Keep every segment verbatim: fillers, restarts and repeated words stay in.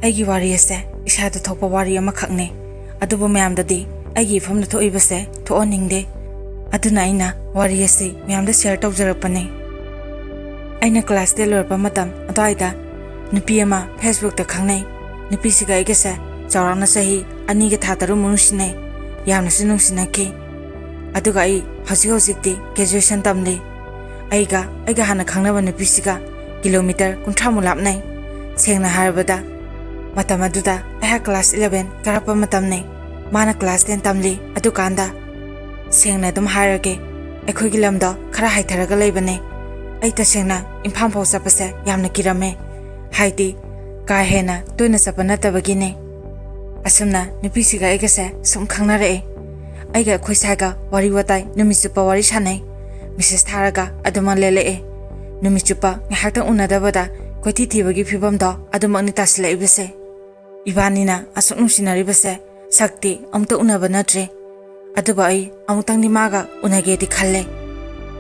ꯑꯩꯒꯤ ꯋꯥꯔꯤ ꯑꯁꯦ ꯏꯁꯥꯗ ꯊꯣꯛꯄ ꯋꯥꯔꯤ ꯑꯃꯈꯛꯅꯦ, ꯑꯗꯨꯕꯨ ꯃꯌꯥꯝꯗꯗꯤ ꯑꯩꯒꯤ ꯏꯐꯝꯗ ꯊꯣꯛꯏꯕꯁꯦ ꯊꯣꯛꯍꯟꯅꯤꯡꯗꯦ꯫ ꯑꯗꯨꯅ ꯑꯩꯅ ꯋꯥꯔꯤ ꯑꯁꯤ ꯃꯌꯥꯝꯗ ꯁꯤꯌꯔ ꯇꯧꯖꯔꯛꯄꯅꯦ꯫ ꯑꯩꯅ ꯀ꯭ꯂꯥꯁ ꯇꯦꯟ ꯂꯣꯏꯔꯛꯄ ꯃꯇꯝ ꯑꯗꯨꯋꯥꯏꯗ ꯅꯨꯄꯤ ꯑꯃ ꯐꯦꯁꯕꯨꯛꯇ ꯈꯪꯅꯩ꯫ ꯅꯨꯄꯤꯁꯤꯒ ꯑꯩꯒꯁꯦ ꯆꯥꯎꯔꯥꯛꯅ ꯆꯍꯤ ꯑꯅꯤꯒ ꯊꯥ ꯇꯔꯨꯛꯃꯨꯛ ꯅꯨꯡꯁꯤꯅꯩ꯫ ꯌꯥꯝꯅꯁꯨ ꯅꯨꯡꯁꯤꯅꯈꯤ꯫ ꯑꯗꯨꯒ ꯑꯩ ꯍꯧꯖꯤꯛ ꯍꯧꯖꯤꯛꯇꯤ ꯒ꯭ꯔꯦꯖꯨꯑꯦꯁꯟ ꯇꯝꯂꯤ꯫ ꯑꯩꯒ ꯑꯩꯒ ꯍꯥꯟꯅ ꯈꯪꯅꯕ ꯅꯨꯄꯤꯁꯤꯒ ꯀꯤꯂꯣꯃꯤꯇꯔ ꯀꯨꯟꯊ꯭ꯔꯥꯃꯨꯛ ꯂꯥꯞꯅꯩ꯫ ꯁꯦꯡꯅ ꯍꯥꯏꯔꯕꯗ, ꯃꯇꯝ ꯑꯗꯨꯗ ꯑꯩꯍꯥꯛ ꯀ꯭ꯂꯥꯁ ꯏꯂꯚꯦꯟ ꯀꯥꯔꯛꯄ ꯃꯇꯝꯅꯤ꯫ ꯃꯥꯅ ꯀ꯭ꯂꯥꯁ ꯇꯦꯟ ꯇꯝꯂꯤ꯫ ꯑꯗꯨꯀꯥꯟꯗ, ꯁꯦꯡꯅ ꯑꯗꯨꯝ ꯍꯥꯏꯔꯒꯦ, ꯑꯩꯈꯣꯏꯒꯤ ꯂꯝꯗꯣ ꯈꯔ ꯍꯥꯏꯊꯔꯒ ꯂꯩꯕꯅꯦ꯫ ꯑꯩ ꯇꯁꯦꯡꯅ ꯏꯝꯐꯥꯜ ꯐꯥꯎ ꯆꯠꯄꯁꯦ ꯌꯥꯝꯅ ꯀꯤꯔꯝꯃꯦ, ꯍꯥꯏꯗꯤ ꯀꯥ ꯍꯦꯟꯅ ꯇꯣꯏꯅ ꯆꯠꯄ ꯅꯠꯇꯕꯒꯤꯅꯦ꯫ ꯑꯁꯨꯝꯅ ꯅꯨꯄꯤꯁꯤꯒ ꯑꯩꯒꯁꯦ ꯁꯨꯝ ꯈꯪꯅꯔꯛꯑꯦ꯫ ꯑꯩꯒ ꯑꯩꯈꯣꯏ ꯁꯥꯏꯒ ꯋꯥꯔꯤ ꯋꯥꯇꯥꯏ ꯅꯨꯃꯤꯠ ꯆꯨꯞꯄ ꯋꯥꯔꯤ ꯁꯥꯟꯅꯩ꯫ ꯃꯦꯁꯦꯖ ꯊꯥꯔꯒ ꯑꯗꯨꯃꯛ ꯂꯦꯜꯂꯛꯑꯦ꯫ ꯅꯨꯃꯤꯠ ꯆꯨꯞꯄ ꯉꯥꯏꯍꯥꯛꯇꯪ ꯎꯅꯗꯕꯗ ꯀꯣꯏꯊꯤ ꯊꯤꯕꯒꯤ ꯐꯤꯕꯝꯗꯣ ꯑꯗꯨꯃꯛꯅꯤ ꯇꯥꯁꯤꯜꯂꯛꯏꯕꯁꯦ꯫ ꯏꯕꯥꯅꯤꯅ ꯑꯁꯨꯛ ꯅꯨꯡꯁꯤꯅꯔꯤꯕꯁꯦ ꯁꯛꯇꯤ ꯑꯃꯨꯛꯇ ꯎꯅꯕ ꯅꯠꯇ꯭ꯔꯤ꯫ ꯑꯗꯨꯕꯨ ꯑꯩ ꯑꯃꯨꯛꯇꯪꯗꯤ ꯃꯥꯒ ꯎꯅꯒꯦꯗꯤ ꯈꯜꯂꯦ꯫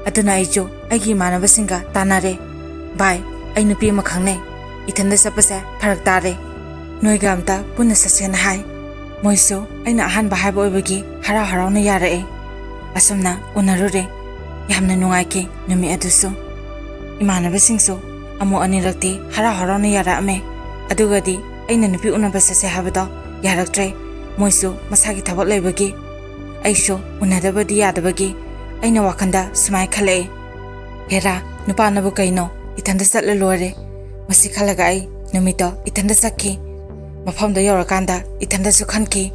ꯑꯗꯨꯅ ꯑꯩꯁꯨ ꯑꯩꯒꯤ ꯏꯃꯥꯟꯅꯕꯁꯤꯡꯒ ꯇꯥꯟꯅꯔꯦ꯫ "ꯚꯥꯏ, ꯑꯩ ꯅꯨꯄꯤ ꯑꯃ ꯈꯪꯅꯩ꯫ ꯏꯊꯟꯗ ꯆꯠꯄꯁꯦ ꯐꯔꯛ ꯇꯥꯔꯦ꯫ ꯅꯣꯏꯒ ꯑꯝꯇ ꯄꯨꯟꯅ ꯆꯠꯁꯦꯅ ꯍꯥꯏ꯫" ꯃꯣꯏꯁꯨ ꯑꯩꯅ ꯑꯍꯥꯟꯕ ꯍꯥꯏꯕ ꯑꯣꯏꯕꯒꯤ ꯍꯔꯥꯎ ꯍꯔꯥꯎꯅ ꯌꯥꯔꯛꯑꯦ꯫ ꯑꯁꯨꯝꯅ ꯎꯅꯔꯨꯔꯦ꯫ ꯌꯥꯝꯅ ꯅꯨꯡꯉꯥꯏꯈꯤ ꯅꯨꯃꯤꯠ ꯑꯗꯨꯁꯨ꯫ ꯏꯃꯥꯟꯅꯕꯁꯤꯡꯁꯨ ꯑꯃꯨꯛ ꯑꯅꯤꯔꯛꯇꯤ ꯍꯔꯥꯎ ꯍꯔꯥꯎꯅ ꯌꯥꯔꯛꯑꯝꯃꯦ꯫ ꯑꯗꯨꯒꯗꯤ ꯑꯩꯅ ꯅꯨꯄꯤ ꯎꯅꯕ ꯆꯠꯁꯦ ꯍꯥꯏꯕꯗꯣ ꯌꯥꯔꯛꯇ꯭ꯔꯦ꯫ ꯃꯣꯏꯁꯨ ꯃꯁꯥꯒꯤ ꯊꯕꯛ ꯂꯩꯕꯒꯤ꯫ ꯑꯩꯁꯨ ꯎꯅꯗꯕꯗꯤ ꯌꯥꯗꯕꯒꯤ ꯑꯩꯅ ꯋꯥꯈꯜꯗ ꯁꯨꯃꯥꯏꯅ ꯈꯜꯂꯛꯑꯦ, "ꯍꯦꯔꯥ, ꯅꯨꯄꯥꯅꯕꯨ ꯀꯩꯅꯣ, ꯏꯊꯟꯇ ꯆꯠꯂ ꯂꯣꯏꯔꯦ꯫" ꯃꯁꯤ ꯈꯜꯂꯒ ꯑꯩ ꯅꯨꯃꯤꯠꯇꯣ ꯏꯊꯟꯇ ꯆꯠꯈꯤ꯫ ꯃꯐꯝꯗꯣ ꯌꯧꯔꯀꯥꯟꯗ ꯏꯊꯟꯇꯁꯨ ꯈꯟꯈꯤ,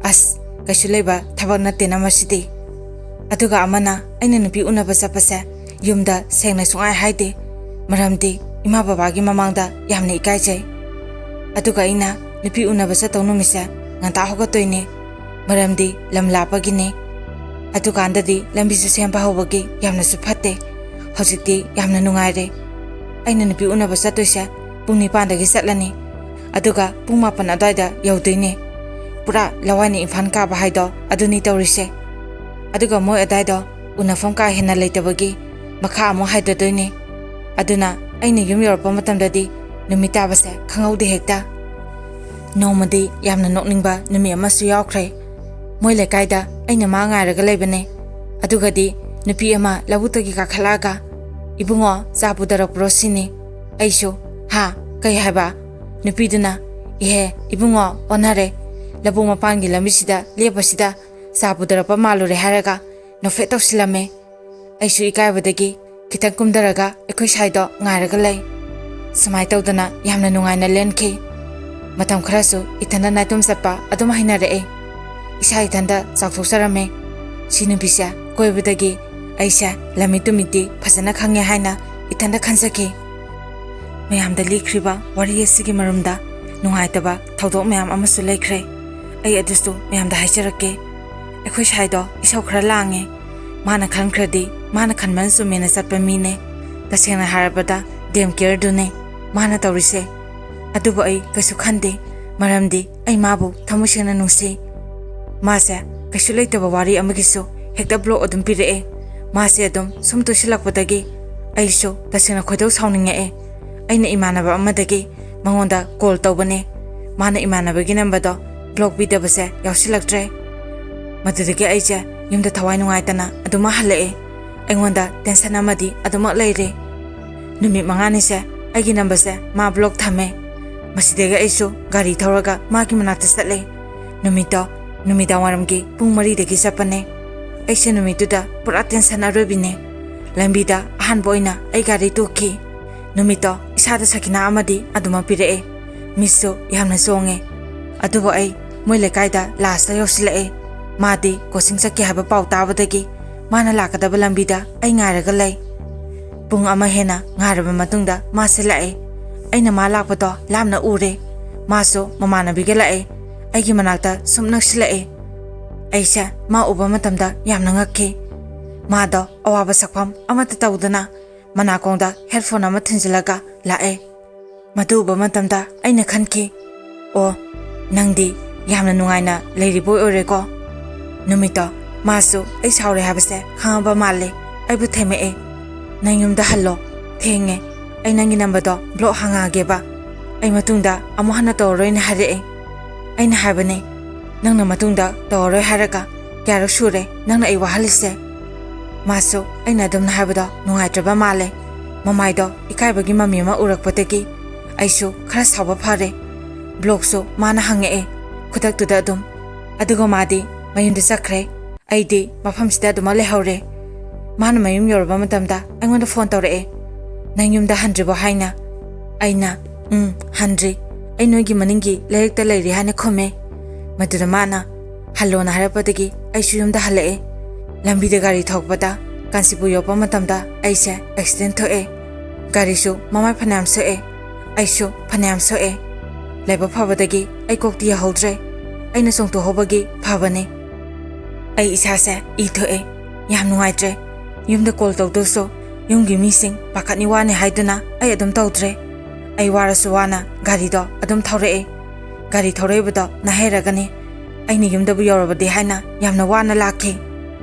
"ꯑꯁ, ꯀꯩꯁꯨ ꯂꯩꯕ ꯊꯕꯛ ꯅꯠꯇꯦꯅ ꯃꯁꯤꯗꯤ꯫" ꯑꯗꯨꯒ ꯑꯃꯅ, ꯑꯩꯅ ꯅꯨꯄꯤ ꯎꯅꯕ ꯆꯠꯄꯁꯦ ꯌꯨꯝꯗ ꯁꯦꯡꯅ ꯁꯨꯡꯍꯥꯏ ꯍꯥꯏꯗꯦ, ꯃꯔꯝꯗꯤ ꯏꯃꯥ ꯕꯕꯥꯒꯤ ꯃꯃꯥꯡꯗ ꯌꯥꯝꯅ ꯏꯀꯥꯏꯖꯩ꯫ ꯑꯗꯨꯒ ꯑꯩꯅ ꯅꯨꯄꯤ ꯎꯅꯕ ꯆꯠꯇꯧ ꯅꯨꯃꯤꯠꯁꯦ ꯉꯟꯇꯥ ꯍꯧꯒꯠꯇꯣꯏꯅꯦ, ꯃꯔꯝꯗꯤ ꯂꯝ ꯂꯥꯞꯄꯒꯤꯅꯦ꯫ ꯑꯗꯨꯀꯥꯟꯗꯗꯤ ꯂꯝꯕꯤꯁꯨ ꯁꯦꯝꯕ ꯍꯧꯕꯒꯤ ꯌꯥꯝꯅꯁꯨ ꯐꯠꯇꯦ꯫ ꯍꯧꯖꯤꯛꯇꯤ ꯌꯥꯝꯅ ꯅꯨꯡꯉꯥꯏꯔꯦ꯫ ꯑꯩꯅ ꯅꯨꯄꯤ ꯎꯅꯕ ꯆꯠꯇꯣꯏꯁꯦ ꯄꯨꯡ ꯅꯤꯄꯥꯟꯗꯒꯤ ꯆꯠꯂꯅꯤ, ꯑꯗꯨꯒ ꯄꯨꯡ ꯃꯥꯄꯟ ꯑꯗꯨꯋꯥꯏꯗ ꯌꯧꯗꯣꯏꯅꯦ꯫ ꯄꯨꯔꯥ ꯂꯋꯥꯏꯅ ꯏꯝꯐꯥꯜ ꯀꯥꯕ ꯍꯥꯏꯗꯣ ꯑꯗꯨꯅꯤ ꯇꯧꯔꯤꯁꯦ꯫ ꯑꯗꯨꯒ ꯃꯣꯏ ꯑꯗꯥꯏꯗꯣ ꯎꯅꯐꯝ ꯀꯥ ꯍꯦꯟꯅ ꯂꯩꯇꯕꯒꯤ ꯃꯈꯥ ꯑꯃꯨꯛ ꯍꯥꯏꯊꯗꯣꯏꯅꯦ꯫ ꯑꯗꯨꯅ ꯑꯩꯅ ꯌꯨꯝ ꯌꯧꯔꯛꯄ ꯃꯇꯝꯗꯗꯤ ꯅꯨꯃꯤꯠ ꯇꯥꯕꯁꯦ ꯈꯪꯍꯧꯗꯦ ꯍꯦꯛꯇ꯫ ꯅꯣꯡꯃꯗꯤ ꯌꯥꯝꯅ ꯅꯣꯛꯅꯤꯡꯕ ꯅꯨꯃꯤꯠ ꯑꯃꯁꯨ ꯌꯥꯎꯈ꯭ꯔꯦ꯫ ꯃꯣꯏ ꯂꯩꯀꯥꯏꯗ ꯑꯩꯅ ꯃꯥ ꯉꯥꯏꯔꯒ ꯂꯩꯕꯅꯦ꯫ ꯑꯗꯨꯒꯗꯤ ꯅꯨꯄꯤ ꯑꯃ ꯂꯧꯕꯨꯛꯇꯒꯤ ꯀꯥꯈꯠꯂꯛꯑꯒ, "ꯏꯕꯨꯡꯉꯣ, ꯆꯥ ꯄꯨꯗꯔꯛꯄ꯭ꯔꯣ?" ꯁꯤꯅꯤ꯫ ꯑꯩꯁꯨ, "ꯍꯥ? ꯀꯩ ꯍꯥꯏꯕ?" ꯅꯨꯄꯤꯗꯨꯅ, "ꯏꯍꯦ, ꯏꯕꯨꯡꯉꯣ, ꯑꯣꯟꯅꯔꯦ꯫ ꯂꯧꯕꯨꯛ ꯃꯄꯥꯟꯒꯤ ꯂꯝꯕꯤꯁꯤꯗ ꯂꯦꯞꯄꯁꯤꯗ ꯆꯥ ꯄꯨꯗꯔꯛꯄ ꯃꯥꯜꯂꯨꯔꯦ" ꯍꯥꯏꯔꯒ ꯅꯣꯛꯐꯦꯠ ꯇꯧꯁꯤꯜꯂꯝꯃꯦ꯫ ꯑꯩꯁꯨ ꯏꯀꯥꯏꯕꯗꯒꯤ ꯈꯤꯇꯪ ꯀꯨꯝꯊꯔꯒ ꯑꯩꯈꯣꯏ ꯁꯥꯏꯗꯣ ꯉꯥꯏꯔꯒ ꯂꯩ꯫ ꯁꯨꯃꯥꯏꯅ ꯇꯧꯗꯅ ꯌꯥꯝꯅ ꯅꯨꯡꯉꯥꯏꯅ ꯂꯦꯟꯈꯤ꯫ ꯃꯇꯝ ꯈꯔꯁꯨ ꯏꯊꯟꯗ ꯅꯥꯏꯇꯣꯝ ꯆꯠꯄ ꯑꯗꯨꯝ ꯍꯩꯅꯔꯛꯑꯦ꯫ ꯏꯁꯥ ꯏꯊꯟꯗ ꯆꯥꯎꯊꯣꯛꯆꯔꯝꯃꯦ꯫ ꯁꯤ ꯅꯨꯄꯤꯁꯦ ꯀꯣꯏꯕꯗꯒꯤ ꯑꯩꯁꯦ ꯂꯝꯃꯤꯠ ꯇꯨꯃꯤꯠꯇꯤ ꯐꯖꯅ ꯈꯪꯉꯦ ꯍꯥꯏꯅ ꯏꯊꯟꯗ ꯈꯟꯖꯈꯤ꯫ ꯃꯌꯥꯝꯗ ꯂꯤꯈ꯭ꯔꯤꯕ ꯋꯥꯔꯤ ꯑꯁꯤꯒꯤ ꯃꯔꯨꯝꯗ ꯅꯨꯡꯉꯥꯏꯇꯕ ꯊꯧꯗꯣꯛ ꯃꯌꯥꯝ ꯑꯃꯁꯨ ꯂꯩꯈ꯭ꯔꯦ꯫ ꯑꯩ ꯑꯗꯨꯁꯨ ꯃꯌꯥꯝꯗ ꯍꯥꯏꯖꯔꯛꯀꯦ꯫ ꯑꯩꯈꯣꯏ ꯁꯥꯏꯗꯣ ꯏꯁꯧ ꯈꯔ ꯂꯥꯡꯉꯦ꯫ ꯃꯥꯅ ꯈꯟꯈ꯭ꯔꯗꯤ ꯃꯥꯅ ꯈꯟꯕꯅ ꯆꯨꯝꯃꯦꯅ ꯆꯠꯄ ꯃꯤꯅꯦ꯫ ꯇꯁꯦꯡꯅ ꯍꯥꯏꯔꯕꯗ ꯗꯦꯝ ꯀꯤꯌꯔꯗꯨꯅꯦ ꯃꯥꯅ ꯇꯧꯔꯤꯁꯦ꯫ ꯑꯗꯨꯕꯨ ꯑꯩ ꯀꯩꯁꯨ ꯈꯟꯗꯦ, ꯃꯔꯝꯗꯤ ꯑꯩ ꯃꯥꯕꯨ ꯊꯃꯣꯏ ꯁꯦꯡꯅ ꯅꯨꯡꯁꯤ꯫ ꯃꯥꯁꯦ ꯀꯩꯁꯨ ꯂꯩꯇꯕ ꯋꯥꯔꯤ ꯑꯃꯒꯤꯁꯨ ꯍꯦꯛꯇ ꯕ꯭ꯂꯣꯛ ꯑꯗꯨꯝ ꯄꯤꯔꯛꯑꯦ꯫ ꯃꯥꯁꯦ ꯑꯗꯨꯝ ꯁꯨꯝ ꯇꯣꯏꯁꯤꯜꯂꯛꯄꯗꯒꯤ ꯑꯩꯁꯨ ꯇꯁꯦꯡꯅ ꯈꯣꯏꯗꯧ ꯁꯥꯎꯅꯤꯡꯉꯛꯑꯦ꯫ ꯑꯩꯅ ꯏꯃꯥꯟꯅꯕ ꯑꯃꯗꯒꯤ ꯃꯉꯣꯟꯗ ꯀꯣꯜ ꯇꯧꯕꯅꯦ꯫ ꯃꯥꯅ ꯏꯃꯥꯟꯅꯕꯒꯤ ꯅꯝꯕꯔꯗꯣ ꯕ꯭ꯂꯣꯛ ꯄꯤꯗꯕꯁꯦ ꯌꯥꯎꯁꯤꯜꯂꯛꯇ꯭ꯔꯦ꯫ ꯃꯗꯨꯗꯒꯤ ꯑꯩꯁꯦ ꯌꯨꯝꯗ ꯊꯋꯥꯏ ꯅꯨꯡꯉꯥꯏꯇꯅ ꯑꯗꯨꯃꯛ ꯍꯜꯂꯛꯑꯦ꯫ ꯑꯩꯉꯣꯟꯗ ꯇꯦꯟꯁꯟ ꯑꯃꯗꯤ ꯑꯗꯨꯃꯛ ꯂꯩꯔꯦ꯫ ꯅꯨꯃꯤꯠ ꯃꯉꯥꯅꯤꯁꯦ ꯑꯩꯒꯤ ꯅꯝꯕꯔꯁꯦ ꯃꯥ ꯕ꯭ꯂꯣꯛ ꯊꯝꯃꯦ꯫ ꯃꯁꯤꯗꯒꯤ ꯑꯩꯁꯨ ꯒꯥꯔꯤ ꯊꯧꯔꯒ ꯃꯥꯒꯤ ꯃꯅꯥꯛꯇ ꯆꯠꯂꯦ꯫ ꯅꯨꯃꯤꯠꯇꯣ ꯅꯨꯃꯤꯗꯥꯡ ꯋꯥꯏꯔꯝꯒꯤ ꯄꯨꯡ ꯃꯔꯤꯗꯒꯤ ꯆꯠꯄꯅꯦ꯫ ꯑꯩꯁꯦ ꯅꯨꯃꯤꯠꯇꯨꯗ ꯄꯨꯔꯥ ꯇꯦꯟꯁꯟ ꯑꯔꯣꯏꯕꯤꯅꯦ꯫ ꯂꯝꯕꯤꯗ ꯑꯍꯥꯟꯕ ꯑꯣꯏꯅ ꯑꯩ ꯒꯥꯔꯤ ꯇꯣꯡꯈꯤ꯫ ꯅꯨꯃꯤꯠꯇꯣ ꯏꯁꯥꯗ ꯁꯈꯤꯅꯥ ꯑꯃꯗꯤ ꯑꯗꯨꯃꯛ ꯄꯤꯔꯛꯑꯦ꯫ ꯃꯤꯠꯁꯨ ꯌꯥꯝꯅ ꯆꯣꯡꯉꯦ꯫ ꯑꯗꯨꯕꯨ ꯑꯩ ꯃꯣꯏ ꯂꯩꯀꯥꯏꯗ ꯂꯥꯁꯇ ꯌꯧꯁꯤꯜꯂꯛꯑꯦ꯫ ꯃꯥꯗꯤ ꯀꯣꯆꯤꯡ ꯆꯠꯀꯦ ꯍꯥꯏꯕ ꯄꯥꯎ ꯇꯥꯕꯗꯒꯤ ꯃꯥꯅ ꯂꯥꯛꯀꯗꯕ ꯂꯝꯕꯤꯗ ꯑꯩ ꯉꯥꯏꯔꯒ ꯂꯩ꯫ ꯄꯨꯡ ꯑꯃ ꯍꯦꯟꯅ ꯉꯥꯏꯔꯕ ꯃꯇꯨꯡꯗ ꯃꯥꯁꯦ ꯂꯥꯛꯑꯦ꯫ ꯑꯩꯅ ꯃꯥ ꯂꯥꯛꯄꯗꯣ ꯂꯥꯞꯅ ꯎꯔꯦ꯫ ꯃꯥꯁꯨ ꯃꯃꯥꯟꯅꯕꯤꯒ ꯂꯥꯛꯑꯦ꯫ ꯑꯩꯒꯤ ꯃꯅꯥꯛꯇ ꯁꯨꯝ ꯅꯛꯁꯤꯜꯂꯛꯑꯦ꯫ ꯑꯩꯁꯦ ꯃꯥ ꯎꯕ ꯃꯇꯝꯗ ꯌꯥꯝꯅ ꯉꯛꯈꯤ꯫ ꯃꯥꯗꯣ ꯑꯋꯥꯕ ꯁꯛꯐꯝ ꯑꯃꯠꯇ ꯇꯧꯗꯅ ꯃꯅꯥꯀꯣꯡꯗ ꯍꯦꯠꯐꯣꯟ ꯑꯃ ꯊꯤꯟꯖꯤꯜꯂꯒ ꯂꯥꯛꯑꯦ꯫ ꯃꯗꯨ ꯎꯕ ꯃꯇꯝꯗ ꯑꯩꯅ ꯈꯟꯈꯤ, "ꯑꯣ, ꯅꯪꯗꯤ ꯌꯥꯝꯅ ꯅꯨꯡꯉꯥꯏꯅ ꯂꯩꯔꯤꯕꯣꯏ ꯑꯣꯏꯔꯦꯀꯣ?" ꯅꯨꯃꯤꯠꯇꯣ ꯃꯥꯁꯨ ꯑꯩ ꯁꯥꯎꯔꯦ ꯍꯥꯏꯕꯁꯦ ꯈꯪꯉꯕ ꯃꯥꯜꯂꯦ꯫ ꯑꯩꯕꯨ ꯊꯦꯝꯃꯛꯑꯦ, "ꯅꯪ ꯌꯨꯝꯗ ꯍꯜꯂꯣ, ꯊꯦꯡꯉꯦ꯫ ꯑꯩ ꯅꯪꯒꯤ ꯅꯝꯕꯔꯗꯣ ꯕ꯭ꯂꯣꯛ ꯍꯥꯡꯉꯛꯑꯒꯦꯕ꯫ ꯑꯩ ꯃꯇꯨꯡꯗ ꯑꯃꯨꯛ ꯍꯟꯅ ꯇꯧꯔꯔꯣꯏꯅ" ꯍꯥꯏꯔꯛꯑꯦ꯫ ꯑꯩꯅ ꯍꯥꯏꯕꯅꯦ, "ꯅꯪꯅ ꯃꯇꯨꯡꯗ ꯇꯧꯔꯔꯣꯏ ꯍꯥꯏꯔꯒ ꯀꯌꯥꯔꯛ ꯁꯨꯔꯦ ꯅꯪꯅ ꯑꯩ ꯋꯥꯍꯜꯂꯤꯁꯦ?" ꯃꯥꯁꯨ ꯑꯩꯅ ꯑꯗꯨꯝꯅ ꯍꯥꯏꯕꯗꯣ ꯅꯨꯡꯉꯥꯏꯇ꯭ꯔꯕ ꯃꯥꯜꯂꯦ꯫ ꯃꯃꯥꯏꯗꯣ ꯏꯀꯥꯏꯕꯒꯤ ꯃꯃꯤ ꯑꯃ ꯎꯔꯛꯄꯗꯒꯤ ꯑꯩꯁꯨ ꯈꯔ ꯁꯥꯎꯕ ꯐꯔꯦ꯫ ꯕ꯭ꯂꯣꯛꯁꯨ ꯃꯥꯅ ꯍꯪꯉꯛꯑꯦ ꯈꯨꯗꯛꯇꯨꯗ ꯑꯗꯨꯝ꯫ ꯑꯗꯨꯒ ꯃꯥꯗꯤ ꯃꯌꯨꯝꯗ ꯆꯠꯈ꯭ꯔꯦ꯫ ꯑꯩꯗꯤ ꯃꯐꯝꯁꯤꯗ ꯑꯗꯨꯃꯛ ꯂꯩꯍꯧꯔꯦ꯫ ꯃꯥꯅ ꯃꯌꯨꯝ ꯌꯧꯔꯕ ꯃꯇꯝꯗ ꯑꯩꯉꯣꯟꯗ ꯐꯣꯟ ꯇꯧꯔꯛꯑꯦ, "ꯅꯪ ꯌꯨꯝꯗ ꯍꯟꯗ꯭ꯔꯤꯕꯣ?" ꯍꯥꯏꯅ꯫ ꯑꯩꯅ, "ꯎꯝ, ꯍꯟꯗ꯭ꯔꯤ꯫ ꯑꯩ ꯅꯣꯏꯒꯤ ꯃꯅꯤꯡꯒꯤ ꯂꯩꯔꯛꯇ ꯂꯩꯔꯤ" ꯍꯥꯏꯅ ꯈꯨꯝꯃꯦ꯫ ꯃꯗꯨꯗ ꯃꯥꯅ ꯍꯜꯂꯣꯅ ꯍꯥꯏꯔꯛꯄꯗꯒꯤ ꯑꯩꯁꯨ ꯌꯨꯝꯗ ꯍꯜꯂꯛꯑꯦ꯫ ꯂꯝꯕꯤꯗ ꯒꯥꯔꯤ ꯊꯧꯔꯛꯄꯗ ꯀꯥꯟꯆꯤꯄꯨꯔ ꯌꯧꯔꯛꯄ ꯃꯇꯝꯗ ꯑꯩꯁꯦ ꯑꯦꯛꯁꯤꯗꯦꯟ ꯊꯣꯛꯑꯦ꯫ ꯒꯥꯔꯤꯁꯨ ꯃꯃꯥꯏ ꯐꯅꯌꯥꯝ ꯁꯣꯛꯑꯦ, ꯑꯩꯁꯨ ꯐꯅꯌꯥꯝ ꯁꯣꯛꯑꯦ꯫ ꯂꯥꯏꯕꯛ ꯐꯕꯗꯒꯤ ꯑꯩ ꯀꯣꯛꯇꯤ ꯌꯧꯍꯧꯗ꯭ꯔꯦ꯫ ꯑꯩꯅ ꯆꯣꯡꯊꯣꯛꯍꯧꯕꯒꯤ ꯐꯕꯅꯦ꯫ ꯑꯩ ꯏꯁꯥꯁꯦ ꯏ ꯊꯣꯛꯑꯦ꯫ ꯌꯥꯝ ꯅꯨꯡꯉꯥꯏꯇ꯭ꯔꯦ꯫ ꯌꯨꯝꯗ ꯀꯣꯜ ꯇꯧꯗꯧꯁꯨ ꯌꯨꯝꯒꯤ ꯃꯤꯁꯤꯡ ꯄꯥꯈꯠꯅꯤ ꯋꯥꯅꯤ ꯍꯥꯏꯗꯨꯅ ꯑꯩ ꯑꯗꯨꯝ ꯇꯧꯗ꯭ꯔꯦ꯫ ꯑꯩ ꯋꯥꯔꯁꯨ ꯋꯥꯅ ꯒꯥꯔꯤꯗꯣ ꯑꯗꯨꯝ ꯊꯧꯔꯛꯑꯦ꯫ ꯒꯥꯔꯤ ꯊꯧꯔꯛꯏꯕꯗꯣ ꯅꯍꯩꯔꯒꯅꯤ꯫ ꯑꯩꯅ ꯌꯨꯝꯗꯕꯨ ꯌꯧꯔꯕꯗꯤ ꯍꯥꯏꯅ ꯌꯥꯝꯅ ꯋꯥꯅ ꯂꯥꯛꯈꯤ꯫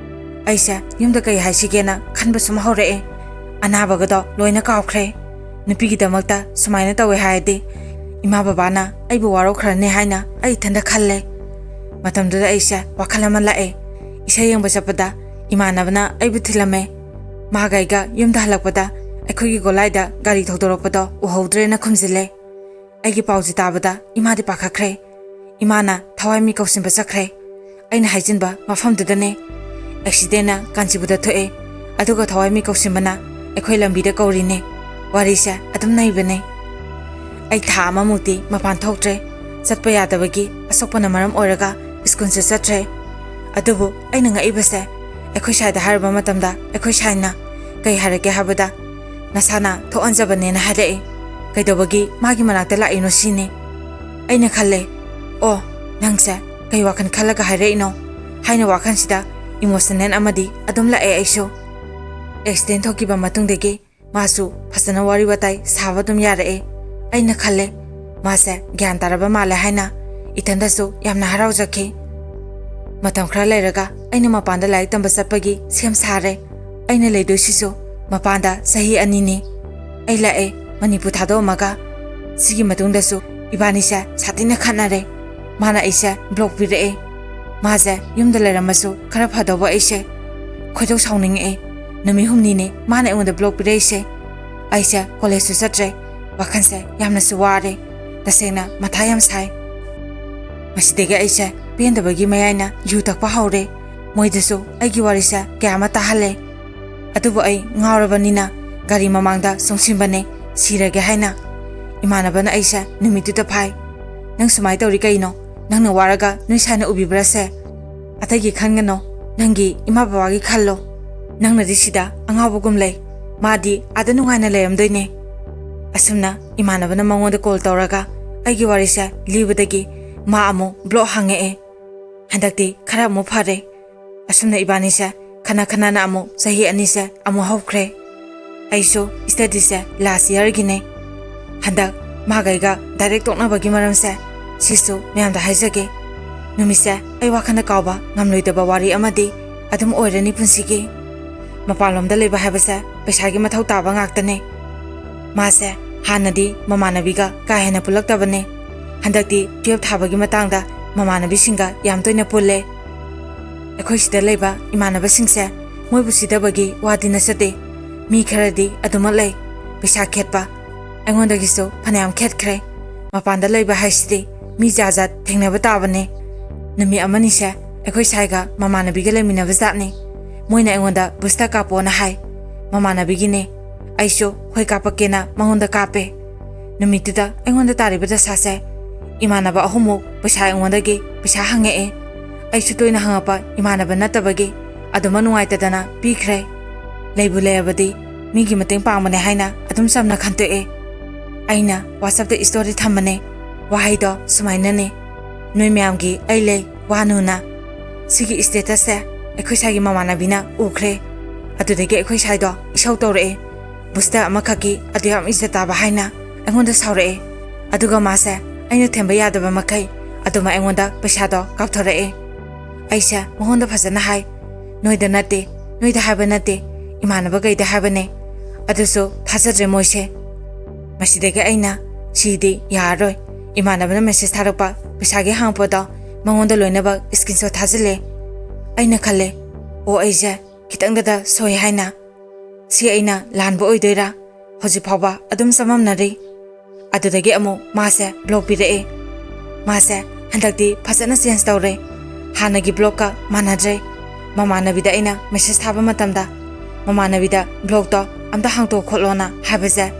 ꯑꯩꯁꯦ ꯌꯨꯝꯗ ꯀꯩ ꯍꯥꯏꯁꯤꯒꯦꯅ ꯈꯟꯕ ꯁꯨꯝ ꯍꯧꯔꯛꯑꯦ꯫ ꯑꯅꯥꯕꯒꯗꯣ ꯂꯣꯏꯅ ꯀꯥꯎꯈ꯭ꯔꯦ꯫ ꯅꯨꯄꯤꯒꯤꯗꯃꯛꯇ ꯁꯨꯃꯥꯏꯅ ꯇꯧꯋꯦ ꯍꯥꯏꯔꯗꯤ ꯏꯃꯥ ꯕꯕꯥꯅ ꯑꯩꯕꯨ ꯋꯥꯔꯧꯈ꯭ꯔꯅꯤ ꯍꯥꯏꯅ ꯑꯩ ꯏꯊꯟꯇ ꯈꯜꯂꯦ꯫ ꯃꯇꯝꯗꯨꯗ ꯑꯩꯁꯦ ꯋꯥꯈꯜ ꯑꯃ ꯂꯥꯛꯑꯦ꯫ ꯏꯁꯩ ꯌꯦꯡꯕ ꯆꯠꯄꯗ ꯏꯃꯥꯟꯅꯕꯅ ꯑꯩꯕꯨ ꯊꯤꯜꯂꯝꯃꯦ꯫ ꯃꯥꯒ ꯑꯩꯒ ꯌꯨꯝꯗ ꯍꯜꯂꯛꯄꯗ ꯑꯩꯈꯣꯏꯒꯤ ꯒꯣꯂꯥꯏꯗ ꯒꯥꯔꯤ ꯊꯧꯗꯣꯔꯛꯄꯗꯣ ꯎꯍꯧꯗ꯭ꯔꯦꯅ ꯈꯨꯝꯖꯤꯜꯂꯦ꯫ ꯑꯩꯒꯤ ꯄꯥꯎꯁꯦ ꯇꯥꯕꯗ ꯏꯃꯥꯗꯤ ꯄꯥꯈꯠꯈ꯭ꯔꯦ꯫ ꯏꯃꯥꯅ ꯊꯋꯥꯏ ꯃꯤ ꯀꯧꯁꯤꯟꯕ ꯆꯠꯈ꯭ꯔꯦ꯫ ꯑꯩꯅ ꯍꯥꯏꯖꯤꯟꯕ ꯃꯐꯝꯗꯨꯗꯅꯦ꯫ ꯑꯦꯛꯁꯤꯗꯦꯟꯅ ꯀꯥꯟꯆꯤꯄꯨꯔꯗ ꯊꯣꯛꯑꯦ, ꯑꯗꯨꯒ ꯊꯋꯥꯏ ꯃꯤ ꯀꯧꯁꯤꯟꯕꯅ ꯑꯩꯈꯣꯏ ꯂꯝꯕꯤꯗ ꯀꯧꯔꯤꯅꯦ꯫ ꯋꯥꯔꯤꯁꯦ ꯑꯗꯨꯝ ꯅꯩꯕꯅꯦ꯫ ꯑꯩ ꯊꯥ ꯑꯃꯃꯨꯛꯇꯤ ꯃꯄꯥꯟ ꯊꯣꯛꯇ꯭ꯔꯦ꯫ ꯆꯠꯄ ꯌꯥꯗꯕꯒꯤ ꯑꯁꯣꯛꯄꯅ ꯃꯔꯝ ꯑꯣꯏꯔꯒ ꯁ꯭ꯀꯨꯜꯁꯨ ꯆꯠꯇ꯭ꯔꯦ꯫ ꯑꯗꯨꯕꯨ ꯑꯩꯅ ꯉꯛꯏꯕꯁꯦ, ꯑꯩꯈꯣꯏ ꯁ꯭ꯋꯥꯏꯗ ꯍꯥꯏꯔꯨꯕ ꯃꯇꯝꯗ ꯑꯩꯈꯣꯏ ꯁꯥꯏꯅ ꯀꯩ ꯍꯥꯏꯔꯛꯀꯦ ꯍꯥꯏꯕꯗ, "ꯅꯁꯥꯅ ꯊꯣꯛꯍꯟꯖꯕꯅꯦꯅ" ꯍꯥꯏꯔꯛꯏ꯫ "ꯀꯩꯗꯧꯕꯒꯤ ꯃꯥꯒꯤ ꯃꯅꯥꯛꯇ ꯂꯥꯛꯏꯅꯣ?" ꯁꯤꯅꯤ꯫ ꯑꯩꯅ ꯈꯜꯂꯦ, "ꯑꯣ, ꯅꯪꯁꯦ ꯀꯩ ꯋꯥꯈꯜ ꯈꯜꯂꯒ ꯍꯥꯏꯔꯛꯏꯅꯣ?" ꯍꯥꯏꯅ ꯋꯥꯈꯜꯁꯤꯗ ꯏꯃꯣꯁꯅꯦꯜ ꯑꯃꯗꯤ ꯑꯗꯨꯝ ꯂꯥꯛꯑꯦ ꯑꯩꯁꯨ꯫ ꯑꯦꯛꯁꯤꯗꯦꯟ ꯊꯣꯛꯈꯤꯕ ꯃꯇꯨꯡꯗꯒꯤ ꯃꯥꯁꯨ ꯐꯖꯅ ꯋꯥꯔꯤ ꯋꯥꯇꯥꯏ ꯁꯥꯕ ꯑꯗꯨꯝ ꯌꯥꯔꯛꯑꯦ꯫ ꯑꯩꯅ ꯈꯜꯂꯦ, ꯃꯥꯁꯦ ꯒ꯭ꯌꯥꯟ ꯇꯥꯔꯕ ꯃꯥꯜꯂꯦ ꯍꯥꯏꯅ ꯏꯊꯟꯗꯁꯨ ꯌꯥꯝꯅ ꯍꯔꯥꯎꯖꯈꯤ꯫ ꯃꯇꯝ ꯈꯔ ꯂꯩꯔꯒ ꯑꯩꯅ ꯃꯄꯥꯟꯗ ꯂꯥꯏꯔꯤꯛ ꯇꯝꯕ ꯆꯠꯄꯒꯤ ꯁꯦꯝ ꯁꯥꯔꯦ꯫ ꯑꯩꯅ ꯂꯩꯗꯣꯏꯁꯤꯁꯨ ꯃꯄꯥꯟꯗ ꯆꯍꯤ ꯑꯅꯤꯅꯤ꯫ ꯑꯩ ꯂꯥꯛꯑꯦ ꯃꯅꯤꯄꯨꯔ ꯊꯥꯗꯣꯛꯑꯝꯃꯒ꯫ ꯁꯤꯒꯤ ꯃꯇꯨꯡꯗꯁꯨ ꯏꯕꯥꯅꯤꯁꯦ ꯁꯥꯊꯤꯅ ꯈꯠꯅꯔꯦ꯫ ꯃꯥꯅ ꯑꯩꯁꯦ ꯕ꯭ꯂꯣꯛ ꯄꯤꯔꯛꯑꯦ꯫ ꯃꯥꯁꯦ ꯌꯨꯝꯗ ꯂꯩꯔꯝꯃꯁꯨ ꯈꯔ ꯐꯗꯧꯕ ꯑꯩꯁꯦ꯫ ꯈꯣꯏꯗꯧ ꯁꯥꯎꯅꯤꯡꯉꯛꯑꯦ꯫ ꯅꯨꯃꯤꯠ ꯍꯨꯝꯅꯤꯅꯦ ꯃꯥꯅ ꯑꯩꯉꯣꯟꯗ ꯕ꯭ꯂꯣꯛ ꯄꯤꯔꯛꯏꯁꯦ꯫ ꯑꯩꯁꯦ ꯀꯣꯂꯦꯖꯁꯨ ꯆꯠꯇ꯭ꯔꯦ꯫ ꯋꯥꯈꯜꯁꯦ ꯌꯥꯝꯅꯁꯨ ꯋꯥꯔꯦ꯫ ꯇꯁꯦꯡꯅ ꯃꯊꯥ ꯌꯥꯝ ꯁꯥꯏ꯫ ꯃꯁꯤꯗꯒꯤ ꯑꯩꯁꯦ ꯄꯦꯟꯗꯕꯒꯤ ꯃꯌꯥꯏꯅ ꯌꯨ ꯊꯛꯄ ꯍꯧꯔꯦ꯫ ꯃꯣꯏꯗꯁꯨ ꯑꯩꯒꯤ ꯋꯥꯔꯤꯁꯦ ꯀꯌꯥ ꯑꯃ ꯇꯥꯍꯜꯂꯦ꯫ ꯑꯗꯨꯕꯨ ꯑꯩ ꯉꯥꯎꯔꯕꯅꯤꯅ ꯒꯥꯔꯤ ꯃꯃꯥꯡꯗ ꯆꯣꯡꯁꯤꯟꯕꯅꯦ, ꯁꯤꯔꯒꯦ ꯍꯥꯏꯅ꯫ ꯏꯃꯥꯟꯅꯕꯅ ꯑꯩꯁꯦ ꯅꯨꯃꯤꯠꯇꯨꯗ ꯐꯥꯏ꯫ "ꯅꯪ ꯁꯨꯃꯥꯏꯅ ꯇꯧꯔꯤ ꯀꯩꯅꯣ? ꯅꯪꯅ ꯋꯥꯔꯒ ꯅꯣꯏ ꯁꯥꯏꯅ ꯎꯕꯤꯕ꯭ꯔꯥꯁꯦ? ꯑꯇꯩꯒꯤ ꯈꯟꯒꯅꯣ, ꯅꯪꯒꯤ ꯏꯃꯥ ꯕꯕꯥꯒꯤ ꯈꯜꯂꯣ꯫ ꯅꯪꯅꯗꯤ ꯁꯤꯗ ꯑꯉꯥꯎꯕꯒꯨꯝ ꯂꯩ, ꯃꯥꯗꯤ ꯑꯥꯗ ꯅꯨꯡꯉꯥꯏꯅ ꯂꯩꯔꯝꯗꯣꯏꯅꯦ"꯫ ꯑꯁꯨꯝꯅ ꯏꯃꯥꯟꯅꯕꯅ ꯃꯉꯣꯟꯗ ꯀꯣꯜ ꯇꯧꯔꯒ ꯑꯩꯒꯤ ꯋꯥꯔꯤꯁꯦ ꯂꯤꯕꯗꯒꯤ ꯃꯥ ꯑꯃꯨꯛ ꯕ꯭ꯂꯣꯛ ꯍꯥꯡꯉꯛꯑꯦ꯫ ꯍꯟꯗꯛꯇꯤ ꯈꯔ ꯑꯃꯨꯛ ꯐꯔꯦ꯫ ꯑꯁꯨꯝꯅ ꯏꯕꯥꯅꯤꯁꯦ ꯈꯟꯅ ꯈꯟꯅꯅ ꯑꯃꯨꯛ ꯆꯍꯤ ꯑꯅꯤꯁꯦ ꯑꯃꯨꯛ ꯍꯧꯈ꯭ꯔꯦ꯫ ꯑꯩꯁꯨ ꯁ꯭ꯇꯗꯤꯁꯦ ꯂꯥꯁ ꯏꯌꯔꯒꯤꯅꯦ꯫ ꯍꯟꯗꯛ ꯃꯥꯒ ꯑꯩꯒ ꯗꯥꯏꯔꯦꯛ ꯇꯣꯛꯅꯕꯒꯤ ꯃꯔꯝꯁꯦ ꯁꯤꯁꯨ ꯃꯌꯥꯝꯗ ꯍꯥꯏꯖꯒꯦ꯫ ꯅꯨꯃꯤꯠꯁꯦ ꯑꯩ ꯋꯥꯈꯜꯗ ꯀꯥꯎꯕ ꯉꯝꯂꯣꯏꯗꯕ ꯋꯥꯔꯤ ꯑꯃꯗꯤ ꯑꯗꯨꯝ ꯑꯣꯏꯔꯅꯤ ꯄꯨꯟꯁꯤꯒꯤ꯫ ꯃꯄꯥꯟꯂꯣꯝꯗ ꯂꯩꯕ ꯍꯥꯏꯕꯁꯦ ꯄꯩꯁꯥꯒꯤ ꯃꯊꯧ ꯇꯥꯕ ꯉꯥꯛꯇꯅꯦ꯫ ꯃꯥꯁꯦ ꯍꯥꯟꯅꯗꯤ ꯃꯃꯥꯟꯅꯕꯤꯒ ꯀꯥ ꯍꯦꯟꯅ ꯄꯨꯜꯂꯛꯇꯕꯅꯦ꯫ ꯍꯟꯗꯛꯇꯤ ꯇꯨꯌꯦꯜꯞ ꯊꯥꯕꯒꯤ ꯃꯇꯥꯡꯗ ꯃꯃꯥꯟꯅꯕꯤꯁꯤꯡꯒ ꯌꯥꯝ ꯇꯣꯏꯅ ꯄꯨꯜꯂꯦ꯫ ꯑꯩꯈꯣꯏ ꯁꯤꯗ ꯂꯩꯕ ꯏꯃꯥꯟꯅꯕꯁꯤꯡꯁꯦ ꯃꯣꯏꯕꯨ ꯁꯤꯗꯕꯒꯤ ꯋꯥꯗꯤ ꯅꯠꯆꯗꯦ꯫ ꯃꯤ ꯈꯔꯗꯤ ꯑꯗꯨꯃꯛ ꯂꯩ, ꯄꯩꯁꯥ ꯈꯦꯠꯄ꯫ ꯑꯩꯉꯣꯟꯗꯒꯤꯁꯨ ꯐꯅꯌꯥꯝ ꯈꯦꯠꯈ꯭ꯔꯦ꯫ ꯃꯄꯥꯟꯗ ꯂꯩꯕ ꯍꯥꯏꯁꯤꯗꯤ ꯃꯤ ꯖꯥꯠ ꯖꯥꯠ ꯊꯦꯡꯅꯕ ꯇꯥꯕꯅꯦ꯫ ꯅꯨꯃꯤꯠ ꯑꯃꯅꯤꯁꯦ ꯑꯩꯈꯣꯏ ꯁꯥꯏꯒ ꯃꯃꯥꯟꯅꯕꯤꯒ ꯂꯩꯃꯤꯟꯅꯕ ꯖꯥꯠꯅꯤ꯫ ꯃꯣꯏꯅ ꯑꯩꯉꯣꯟꯗ ꯕꯨꯁꯇ ꯀꯥꯞꯄꯣꯅ ꯍꯥꯏ꯫ ꯃꯃꯥꯟꯅꯕꯤꯒꯤꯅꯦ꯫ ꯑꯩꯁꯨ ꯍꯣꯏ ꯀꯥꯞꯄꯛꯀꯦꯅ ꯃꯉꯣꯟꯗ ꯀꯥꯞꯄꯦ꯫ ꯅꯨꯃꯤꯠꯇꯨꯗ ꯑꯩꯉꯣꯟꯗ ꯇꯥꯔꯤꯕ ꯗꯁꯥꯁꯦ, ꯏꯃꯥꯟꯅꯕ ꯑꯍꯨꯝꯃꯨꯛ ꯄꯩꯁꯥ ꯑꯩꯉꯣꯟꯗꯒꯤ ꯄꯩꯁꯥ ꯍꯪꯉꯛꯑꯦ꯫ ꯑꯩꯁꯨ ꯇꯣꯏꯅ ꯍꯪꯉꯛꯄ ꯏꯃꯥꯟꯅꯕ ꯅꯠꯇꯕꯒꯤ ꯑꯗꯨꯃꯛ ꯅꯨꯡꯉꯥꯏꯇꯗꯅ ꯄꯤꯈ꯭ꯔꯦ꯫ ꯂꯩꯕꯨ ꯂꯩꯔꯕꯗꯤ ꯃꯤꯒꯤ ꯃꯇꯦꯡ ꯄꯥꯡꯕꯅꯦ ꯍꯥꯏꯅ ꯑꯗꯨꯝ ꯆꯝꯅ ꯈꯟꯇꯣꯛꯑꯦ꯫ ꯑꯩꯅ WhatsAppꯇ ꯏꯁꯇꯣꯔꯤ ꯊꯝꯕꯅꯦ꯫ ꯋꯥꯍꯩꯗꯣ ꯁꯨꯃꯥꯏꯅꯅꯦ: "ꯅꯣꯏ ꯃꯌꯥꯝꯒꯤ ꯑꯩ ꯂꯩ, ꯋꯥꯅꯨꯅ"꯫ ꯁꯤꯒꯤ ꯏꯁꯇꯦꯇꯁꯁꯦ ꯑꯩꯈꯣꯏ ꯁꯥꯏꯒꯤ ꯃꯃꯥꯟꯅꯕꯤꯅ ꯎꯈ꯭ꯔꯦ꯫ ꯑꯗꯨꯗꯒꯤ ꯑꯩꯈꯣꯏ ꯁꯥꯏꯗꯣ ꯏꯁꯧ ꯇꯧꯔꯛꯑꯦ꯫ ꯕꯨꯁꯇ ꯑꯃꯈꯛꯀꯤ ꯑꯗꯨ ꯌꯥꯝ ꯏꯖꯠ ꯇꯥꯕ ꯍꯥꯏꯅ ꯑꯩꯉꯣꯟꯗ ꯁꯥꯎꯔꯛꯑꯦ꯫ ꯑꯗꯨꯒ ꯃꯥꯁꯦ ꯑꯩꯅ ꯊꯦꯝꯕ ꯌꯥꯗꯕ ꯃꯈꯩ ꯑꯗꯨꯃꯛ ꯑꯩꯉꯣꯟꯗ ꯄꯩꯁꯥꯗꯣ ꯀꯥꯞꯊꯣꯔꯛꯑꯦ꯫ ꯑꯩꯁꯦ ꯃꯉꯣꯟꯗ ꯐꯖꯅ ꯍꯥꯏ, "ꯅꯣꯏꯗ ꯅꯠꯇꯦ, ꯅꯣꯏꯗ ꯍꯥꯏꯕ ꯅꯠꯇꯦ, ꯏꯃꯥꯟꯅꯕꯈꯩꯗ ꯍꯥꯏꯕꯅꯦ"꯫ ꯑꯗꯨꯁꯨ ꯊꯥꯖꯗ꯭ꯔꯦ ꯃꯣꯏꯁꯦ꯫ ꯃꯁꯤꯗꯒꯤ ꯑꯩꯅ, "ꯁꯤꯗꯤ ꯌꯥꯔꯔꯣꯏ, ꯏꯃꯥꯟꯅꯕꯅ ꯃꯦꯁꯦꯖ ꯊꯥꯔꯛꯄ ꯄꯩꯁꯥꯒꯤ ꯍꯥꯡꯉꯛꯄꯗꯣ ꯃꯉꯣꯟꯗ ꯂꯣꯏꯅꯃꯛ ꯁ꯭ꯀ꯭ꯔꯤꯟꯁꯣꯠ ꯊꯥꯖꯤꯜꯂꯦ꯫ ꯑꯩꯅ ꯈꯜꯂꯦ, "ꯑꯣ, ꯑꯩꯁꯦ ꯈꯤꯇꯪꯗꯗ ꯁꯣꯏ ꯍꯥꯏꯅ꯫ ꯁꯤ ꯑꯩꯅ ꯂꯥꯟꯕ ꯑꯣꯏꯗꯣꯏꯔꯥ? ꯍꯧꯖꯤꯛ ꯐꯥꯎꯕ ꯑꯗꯨꯝ ꯆꯃꯝꯅꯔꯤ꯫" ꯑꯗꯨꯗꯒꯤ ꯑꯃꯨꯛ ꯃꯥꯁꯦ ꯕ꯭ꯂꯣꯛ ꯄꯤꯔꯛꯑꯦ꯫ ꯃꯥꯁꯦ ꯍꯟꯗꯛꯇꯤ ꯐꯖꯅ ꯆꯦꯟꯖ ꯇꯧꯔꯦ꯫ ꯍꯥꯟꯅꯒꯤ ꯕ꯭ꯂꯣꯛꯀ ꯃꯥꯟꯅꯗ꯭ꯔꯦ꯫ ꯃꯃꯥꯟꯅꯕꯤꯗ ꯑꯩꯅ ꯃꯦꯁꯦꯖ ꯊꯥꯕ ꯃꯇꯝꯗ ꯃꯃꯥꯟꯅꯕꯤꯗ ꯕ꯭ꯂꯣꯛꯇꯣ ꯑꯝꯇ ꯍꯥꯡꯇꯣꯛ ꯈꯣꯠꯂꯣꯅ ꯍꯥꯏꯕꯁꯦ,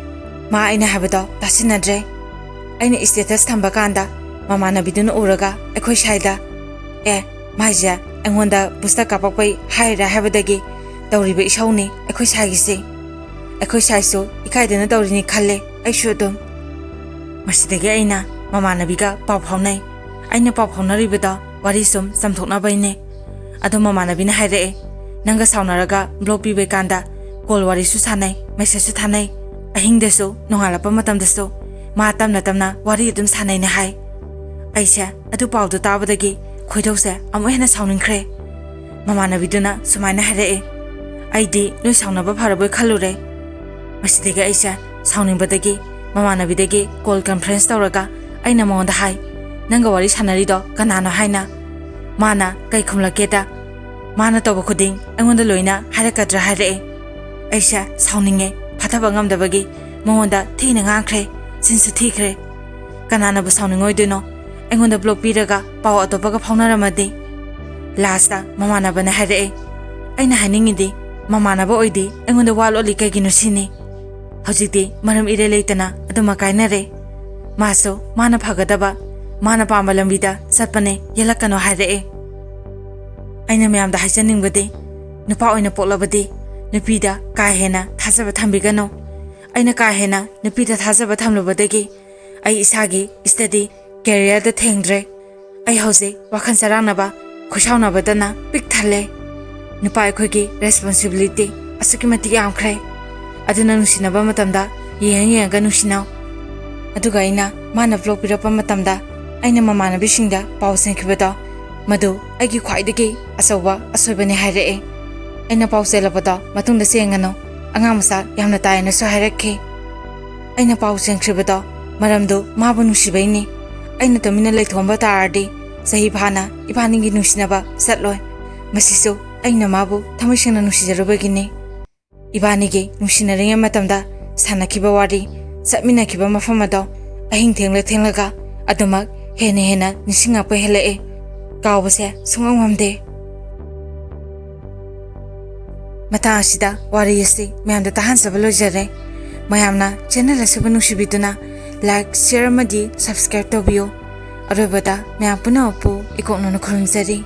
ꯃꯥ ꯑꯩꯅ ꯍꯥꯏꯕꯗꯣ ꯇꯥꯁꯤꯟꯅꯗ꯭ꯔꯦ꯫ ꯑꯩꯅ ꯏꯁꯇꯦꯇꯁ ꯊꯝꯕ ꯀꯥꯟꯗ ꯃꯃꯥꯟꯅꯕꯤꯗꯨꯅ ꯎꯔꯒ ꯑꯩꯈꯣꯏ ꯁꯥꯏꯗ, "ꯑꯦ, ꯃꯥꯏꯁꯦ ꯑꯩꯉꯣꯟꯗ ꯕꯨꯁꯇꯔ ꯀꯥꯞꯄꯛꯄꯩ ꯍꯥꯏꯔꯤꯔꯥ?" ꯍꯥꯏꯕꯗꯒꯤ ꯇꯧꯔꯤꯕ ꯏꯁꯧꯅꯤ ꯑꯩꯈꯣꯏ ꯁꯥꯏꯒꯤꯁꯦ꯫ ꯑꯩꯈꯣꯏ ꯁꯥꯏꯁꯨ ꯏꯀꯥꯏꯗꯅ ꯇꯧꯔꯤꯅꯤ ꯈꯜꯂꯦ ꯑꯩꯁꯨ ꯑꯗꯨꯝ꯫ ꯃꯁꯤꯗꯒꯤ ꯑꯩꯅ ꯃꯃꯥꯟꯅꯕꯤꯒ ꯄꯥꯎ ꯐꯥꯎꯅꯩ꯫ ꯑꯩꯅ ꯄꯥꯎ ꯐꯥꯎꯅꯔꯤꯕꯗꯣ ꯋꯥꯔꯤ ꯁꯨꯝ ꯆꯝꯊꯣꯛꯅꯕꯩꯅꯦ꯫ ꯑꯗꯣ ꯃꯃꯥꯟꯅꯕꯤꯅ ꯍꯥꯏꯔꯛꯑꯦ, "ꯅꯪꯒ ꯁꯥꯎꯅꯔꯒ ꯕ꯭ꯂꯣꯛ ꯄꯤꯕꯩ ꯀꯥꯟꯗ ꯀꯣꯜ ꯋꯥꯔꯤꯁꯨ ꯁꯥꯟꯅꯩ, ꯃꯦꯁꯦꯖꯁꯨ ꯊꯥꯅꯩ, ꯑꯍꯤꯡꯗꯁꯨ ꯅꯣꯡꯉꯥꯜꯂꯛꯄ ꯃꯇꯝꯗꯁꯨ ꯃꯥ ꯇꯞꯅ ꯇꯞꯅ ꯋꯥꯔꯤ ꯑꯗꯨꯝ ꯁꯥꯟꯅꯩꯅꯦ" ꯍꯥꯏ꯫ ꯑꯩꯁꯦ ꯑꯗꯨ ꯄꯥꯎꯗꯣ ꯇꯥꯕꯗꯒꯤ ꯈꯣꯏꯗꯧꯁꯦ ꯑꯃꯨꯛ ꯍꯦꯟꯅ ꯁꯥꯎꯅꯤꯡꯈ꯭ꯔꯦ꯫ ꯃꯃꯥꯟꯅꯕꯤꯗꯨꯅ ꯁꯨꯃꯥꯏꯅ ꯍꯥꯏꯔꯛꯑꯦ, "ꯑꯩꯗꯤ ꯅꯣꯏ ꯁꯥꯎꯅꯕ ꯐꯔꯕꯣꯏ ꯈꯜꯂꯨꯔꯦ꯫" ꯃꯁꯤꯗꯒꯤ ꯑꯩꯁꯦ ꯁꯥꯎꯅꯤꯡꯕꯗꯒꯤ ꯃꯃꯥꯟꯅꯕꯤꯗꯒꯤ ꯀꯣꯜ ꯀꯟꯐ꯭ꯔꯦꯟꯁ ꯇꯧꯔꯒ ꯑꯩꯅ ꯃꯉꯣꯟꯗ ꯍꯥꯏ, "ꯅꯪꯒ ꯋꯥꯔꯤ ꯁꯥꯟꯅꯔꯤꯗꯣ ꯀꯅꯥꯅꯣ?" ꯍꯥꯏꯅ꯫ ꯃꯥꯅ ꯀꯩ ꯈꯨꯝꯂꯛꯀꯦꯗ, ꯃꯥꯅ ꯇꯧꯕ ꯈꯨꯗꯤꯡ ꯑꯩꯉꯣꯟꯗ ꯂꯣꯏꯅ ꯍꯥꯏꯔꯛꯀꯗ꯭ꯔꯥ ꯍꯥꯏꯔꯛꯑꯦ꯫ ꯑꯩꯁꯦ ꯁꯥꯎꯅꯤꯡꯉꯦ, ꯐꯥꯊꯕ ꯉꯝꯗꯕꯒꯤ ꯃꯉꯣꯟꯗ ꯊꯤꯅ ꯉꯥꯡꯈ꯭ꯔꯦ, ꯆꯤꯟꯁꯨ ꯊꯤꯈ꯭ꯔꯦ꯫ ꯀꯅꯥꯅꯕꯨ ꯁꯥꯎꯅꯤꯡꯉꯣꯏꯗꯣꯏꯅꯣ? ꯑꯩꯉꯣꯟꯗ ꯕ꯭ꯂꯣꯛ ꯄꯤꯔꯒ ꯄꯥꯎ ꯑꯇꯣꯞꯄꯒ ꯐꯥꯎꯅꯔꯝꯃꯗꯤ? ꯂꯥꯁꯇ ꯃꯃꯥꯟꯅꯕꯅ ꯍꯥꯏꯔꯛꯑꯦ, "ꯑꯩꯅ ꯍꯥꯏꯅꯤꯡꯉꯤꯗꯤ ꯃꯃꯥꯟꯅꯕ ꯑꯣꯏꯗꯤ ꯑꯩꯉꯣꯟꯗ ꯋꯥ ꯂꯣꯠꯂꯤ ꯀꯩꯒꯤꯅꯣ ꯁꯤꯅꯤ꯫ ꯍꯧꯖꯤꯛꯇꯤ ꯃꯔꯝ ꯏꯔꯩ ꯂꯩꯇꯅ ꯑꯗꯨꯃꯛ ꯀꯥꯏꯅꯔꯦ꯫ ꯃꯥꯁꯨ ꯃꯥꯅ ꯐꯒꯗꯕ, ꯃꯥꯅ ꯄꯥꯝꯕ ꯂꯝꯕꯤꯗ ꯆꯠꯄꯅꯦ, ꯌꯦꯜꯂꯛꯀꯅꯣ" ꯍꯥꯏꯔꯛꯑꯦ꯫ ꯑꯩꯅ ꯃꯌꯥꯝꯗ ꯍꯥꯏꯖꯅꯤꯡꯕꯗꯤ, ꯅꯨꯄꯥ ꯑꯣꯏꯅ ꯄꯣꯛꯂꯕꯗꯤ ꯅꯨꯄꯤꯗ ꯀꯥ ꯍꯦꯟꯅ ꯊꯥꯖꯕ ꯊꯝꯕꯤꯒꯅꯨ꯫ ꯑꯩꯅ ꯀꯥ ꯍꯦꯟꯅ ꯅꯨꯄꯤꯗ ꯊꯥꯖꯕ ꯊꯝꯂꯨꯕꯗꯒꯤ ꯑꯩ ꯏꯁꯥꯒꯤ ꯁ꯭ꯇꯗꯤ ꯀꯦꯔꯤꯌꯔꯗ ꯊꯦꯡꯗ꯭ꯔꯦ꯫ ꯑꯩ ꯍꯧꯖꯤꯛ ꯋꯥꯈꯜ ꯆꯔꯥꯡꯅꯕ, ꯈꯣꯏꯁꯥꯎꯅꯕꯗꯅ ꯄꯤꯛ ꯊꯜꯂꯦ꯫ ꯅꯨꯄꯥ ꯑꯩꯈꯣꯏꯒꯤ ꯔꯦꯁꯄꯣꯟꯁꯤꯕꯤꯂꯤꯇꯤ ꯑꯁꯨꯛꯀꯤ ꯃꯇꯤꯛ ꯌꯥꯝꯈ꯭ꯔꯦ꯫ ꯑꯗꯨꯅ ꯅꯨꯡꯁꯤꯅꯕ ꯃꯇꯝꯗ ꯌꯦꯡꯉ ꯌꯦꯡꯉꯒ ꯅꯨꯡꯁꯤꯅꯧ꯫ ꯑꯗꯨꯒ ꯑꯩꯅ ꯃꯥꯅ ꯕ꯭ꯂꯣꯛ ꯄꯤꯔꯛꯄ ꯃꯇꯝꯗ ꯑꯩꯅ ꯃꯃꯥꯟꯅꯕꯤꯁꯤꯡꯗ ꯄꯥꯎ ꯆꯦꯟꯈꯤꯕꯗꯣ, ꯃꯗꯨ ꯑꯩꯒꯤ ꯈ꯭ꯋꯥꯏꯗꯒꯤ ꯑꯆꯧꯕ ꯑꯁꯣꯏꯕꯅꯤ ꯍꯥꯏꯔꯛꯑꯦ꯫ ꯑꯩꯅ ꯄꯥꯎ ꯆꯦꯜꯂꯛꯄꯗꯣ ꯃꯇꯨꯡꯗ ꯆꯦꯟꯒꯅꯨ, ꯑꯉꯥꯡ ꯃꯆꯥ ꯌꯥꯝꯅ ꯇꯥꯏꯅꯁꯨ ꯍꯥꯏꯔꯛꯈꯤ꯫ ꯑꯩꯅ ꯄꯥꯎ ꯆꯦꯟꯈ꯭ꯔꯤꯕꯗꯣ ꯃꯔꯝꯗꯣ ꯃꯥꯕꯨ ꯅꯨꯡꯁꯤꯕꯩꯅꯤ꯫ ꯑꯩꯅ ꯇꯨꯃꯤꯟꯅ ꯂꯩꯊꯣꯛꯑꯝꯕ ꯇꯥꯔꯗꯤ ꯆꯍꯤ ꯐꯥꯅ ꯏꯕꯥꯅꯤꯒꯤ ꯅꯨꯡꯁꯤꯅꯕ ꯆꯠꯂꯣꯏ꯫ ꯃꯁꯤꯁꯨ ꯑꯩꯅ ꯃꯥꯕꯨ ꯊꯃꯣꯏ ꯁꯦꯡꯅ ꯅꯨꯡꯁꯤꯖꯔꯨꯕꯒꯤꯅꯤ꯫ ꯏꯕꯥꯅꯤꯒꯤ ꯅꯨꯡꯁꯤꯅꯔꯤꯉꯩ ꯃꯇꯝꯗ ꯁꯥꯟꯅꯈꯤꯕ ꯋꯥꯔꯤ, ꯆꯠꯃꯤꯟꯅꯈꯤꯕ ꯃꯐꯝ ꯑꯗꯣ ꯑꯍꯤꯡ ꯊꯦꯡꯂ ꯊꯦꯡꯂꯒ ꯑꯗꯨꯃꯛ ꯍꯦꯟꯅ ꯍꯦꯟꯅ ꯅꯤꯡꯁꯤꯡꯉꯛꯄ ꯍꯦꯜꯂꯛꯑꯦ꯫ ꯀꯥꯎꯕꯁꯦ ꯁꯨꯡꯉꯝ ꯉꯝꯗꯦ꯫ ꯃꯇꯥꯡ ꯑꯁꯤꯗ ꯋꯥꯔꯤ ꯑꯁꯤ ꯃꯌꯥꯝꯗ ꯇꯥꯍꯟꯖꯕ ꯂꯣꯏꯖꯔꯦ꯫ ꯃꯌꯥꯝꯅ ꯆꯦꯅꯦꯜ ꯑꯁꯤꯕꯨ ꯅꯨꯡꯁꯤꯕꯤꯗꯨꯅ ꯂꯥꯏꯛ, ꯁꯤꯌꯔ ꯑꯃꯗꯤ ꯁꯕꯁꯀ꯭ꯔꯥꯏꯕ ꯇꯧꯕꯤꯌꯨ꯫ ꯑꯔꯣꯏꯕꯗ ꯃꯌꯥꯝ ꯄꯨꯝꯅꯃꯛꯄꯨ ꯏꯀꯣꯛꯅꯅ ꯈꯨꯔꯨꯝꯖꯔꯤ꯫